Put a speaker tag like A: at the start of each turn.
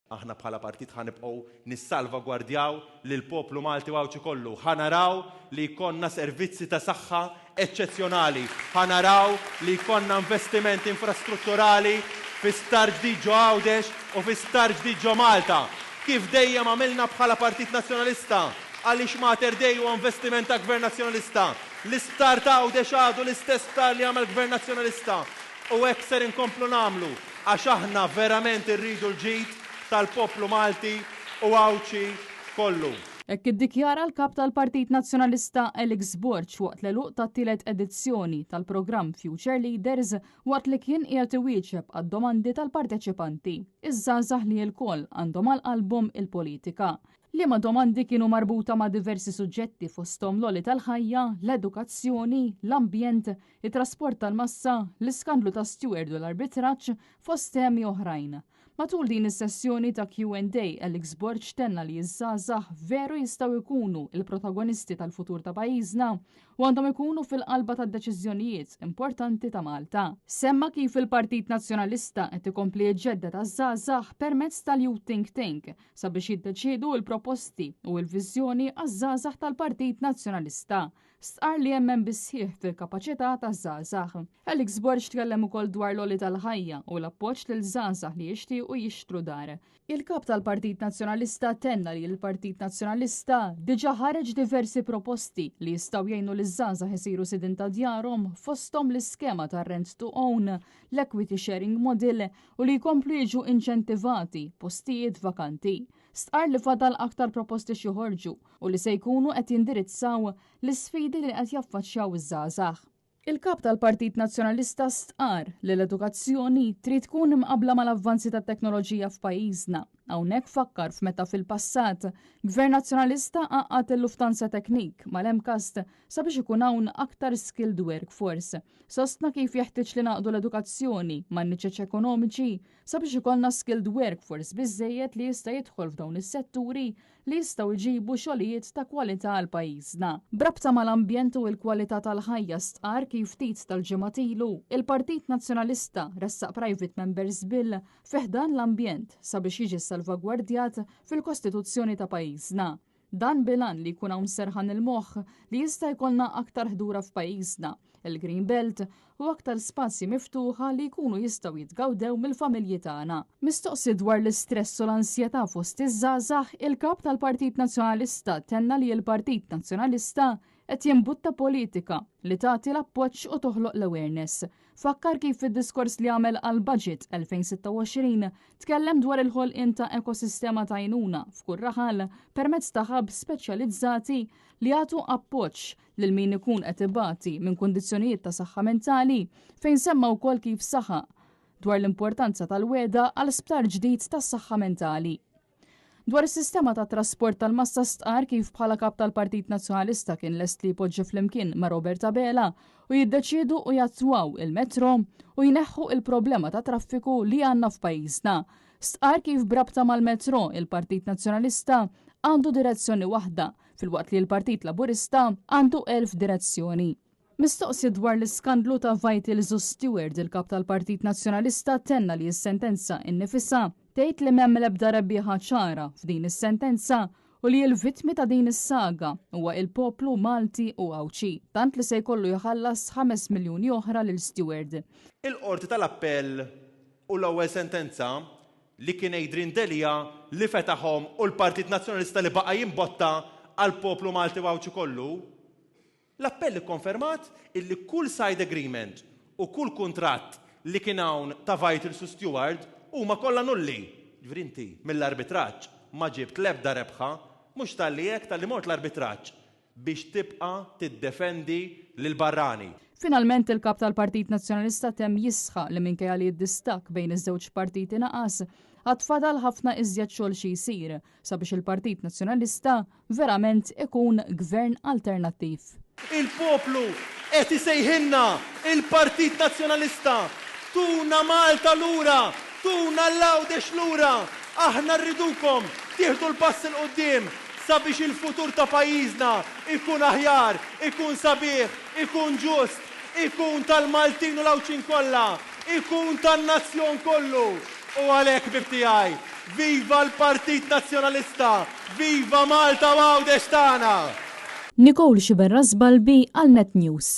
A: Aħna bħala partit ħa nibqgħu nissalvagwardjaw lill-poplu Malti u Għawdxi kollu. Ħa naraw li jkollna servizzi ta' saħħa eċċezzjonali. Ħa naraw li jkollna investiment infrastrutturali fi sptar ġdid ġo Għawdex u fi sptar ġdid ġo Malta. Kif dejjem għamilna bħala Partit Nazzjonalista. Għaliex Mater Dei huwa investiment ta' Gvern Nazzjonalista. L-isptar ta' Għawdex għadu l-istess sptar li għamel Gvern Nazzjonalista. U hekk ser inkomplu nagħmlu għax aħna verament irridu l-ġid tal-poplu Malti u Għawdxi kollu.
B: Hekk iddikjara l-Kap tal-Partit Nazzjonalista Alex Borg waqt l-għeluq tat-tielet edizzjoni tal-programm Future Leaders waqt li kien qiegħed iwieġeb għad-domandi tal-parteċipanti, iż-żgħażagħ li lkoll għandhom għal qalbhom il-politika. Liema domandi kienu marbuta ma' diversi suġġetti fosthom l-għoli tal-ħajja, l-edukazzjoni, l-ambjent, it-trasport tal-massa, l-iskandlu ta' Steward u l-arbitraġġ, fost temi oħrajn. Matul din is-sessjoni ta' Q and A, Alex Borg tenna li ż-żgħażagħ veru jistgħu jkunu l-protagonisti tal-futur ta' pajjiżna u għandhom ikunu fil-qalba tad-deċiżjonijiet importanti ta' Malta. Semma kif il-Partit Nazzjonalista qed ikompli jġedded għaż-żgħażagħ permezz tal-Youth Think Tank sabiex jiddeċiedu l-proposti u l-viżjoni għaż-żgħażagħ tal-Partit Nazzjonalista. Stqarr li jemmen bis-sħiħ fil-kapaċità taż-żgħażagħ. Alex Borg tkellem ukoll dwar l-għoli tal-ħajja u l-appoġġ lil żgħażagħ li jixtiequ jixtru dar. Il-Kap tal-Partit Nazzjonalista tenna li l-Partit Nazzjonalista diġà ħareġ diversi proposti li jistgħu jgħinu liż-żgħażagħ isiru sidien ta' djarhom fosthom l-iskema tar-rent to own, l-equity sharing model u li jkomplu jiġu inċentivati postijiet vakanti. Stqarr li fadal aktar proposti x'joħorġu u li se jkunu qed jindirizzaw l-isfidi li qed jaffaċċjaw iż-żgħażagħ. Il-Kap tal-Partit Nazzjonalista stqarr li l-edukazzjoni trid tkun imqabbla mal-avvanzi tat-teknoloġija f'pajjiżna. Hawnhekk fakkar f'meta fil-passat, Gvern Nazzjonalista għaqqad il-Lufthansa Technik mal-MCAST sabiex ikun hawn aktar skilled workforce. Sostna kif jeħtieġ li ngħaqqdu l-edukazzjoni man-niċeċ ekonomiċi sabiex ikollna skilled workforce biżżejjed li jista' jidħol f'dawn is-setturi li jistgħu jġibu xogħlijiet ta' kwalità għal pajjiżna. B'rabta mal-ambjent u l-kwalità tal-ħajja stqarr kif ftit tal-ġimgħat ilu, il-Partit Nazzjonalista ressaq Private Members Bill fi ħdan l-ambjent sabiex jiġi ssalvagwardjat fil-Kostituzzjoni ta' pajjiżna. Dan bil-għan li jkun hawn serħan il-moħħ li jista' jkollna aktar ħdura f'pajjiżna, il-Green Belt u aktar spazji miftuħa li jkunu jistgħu jitgawdew mill-familji tagħna. Mistoqsi dwar l-istress u l-ansjetà fost iż-żgħażagħ, il-Kap tal-Partit Nazzjonalista tenna li l-Partit Nazzjonalista qed jimbutta politika li tagħti l-appoġġ u toħloq l-awareness. Fakkar kif fid-diskors li għamel għall-Budget 2026 tkellem dwar il-ħolqien ta' ekosistema ta' għajnuna f'kull raħal permezz ta' hubs speċjalizzati li jagħtu appoġġ lil min ikun qed ibati minn kundizzjonijiet ta' saħħa mentali fejn semma wkoll kif saħaq dwar l-importanza tal-wegħda għal sptar ġdid tas-saħħa mentali. Dwar is-sistema ta' trasport tal-massa stqarr kif bħala kap tal-Partit Nazzjonalista kien lest li jpoġġi flimkien ma' Robert Abela u jiddeċiedu u jattwaw il-metro u jneħħu il-problema ta' traffiku li għandna f'pajjiżna. Stqarr kif b'rabta mal-metro il-Partit Nazzjonalista għandu direzzjoni waħda filwaqt li l-Partit Laburista għandu 1000 direzzjoni. Mistoqsi dwar l-iskandlu ta' Vitals u Steward, il-Kap tal-Partit Nazzjonalista tenna li s-sentenza innifisha tgħid li m'hemm l-ebda rebbieħa ċara f'din is-sentenza u li l-vittmi ta' din is-saga huwa il-poplu Malti u Għawdxi, tant li se jkollu jħallas 5 miljuni oħra lil Steward.
A: Il-Qorti tal-Appell u l-ewwel sentenza li kien Adrian Delia li fetaħhom u l-Partit Nazzjonalista li baqa' jimbotta għall-poplu Malti u Għawdxi kollu, L-appell ikkonfermat illi kull side agreement u kull kuntratt li kien hawn ta' Vitals u Steward huma kollha nulli. Jiġifieri inti mill-arbitraġġ ma ġibt l-ebda rebħa, mhux talli hekk talli mort l-arbitraġġ biex tibqa' tiddefendi lill-barrani.
B: Finalment il-Kap tal-Partit Nazzjonalista temm jisħaq li minkejja li d-distakk bejn iż-żewġ partiti naqas, għad fadal ħafna iżjed xogħol xi jsir sabiex il-Partit Nazzjonalista verament ikun gvern alternattiv.
A: Il-poplu qed isejħilna, il-Partit Nazzjonalista, tuna Malta lura, tuna l-Għawdex lura, aħna rridukom tieħdu l-pass 'il quddiem sabiex il-futur ta' pajjiżna jkun aħjar, ikun sabiħ, ikun ġust, ikun tal-Maltin u l-Għawdxin kollha, ikun tan-nazzjon kollu. U għalhekk ħbieb tiegħi, Viva l-Partit Nazzjonalista! Viva Malta u Għawdex tagħna!
B: Nicole Sciberras Balbi għal Net News.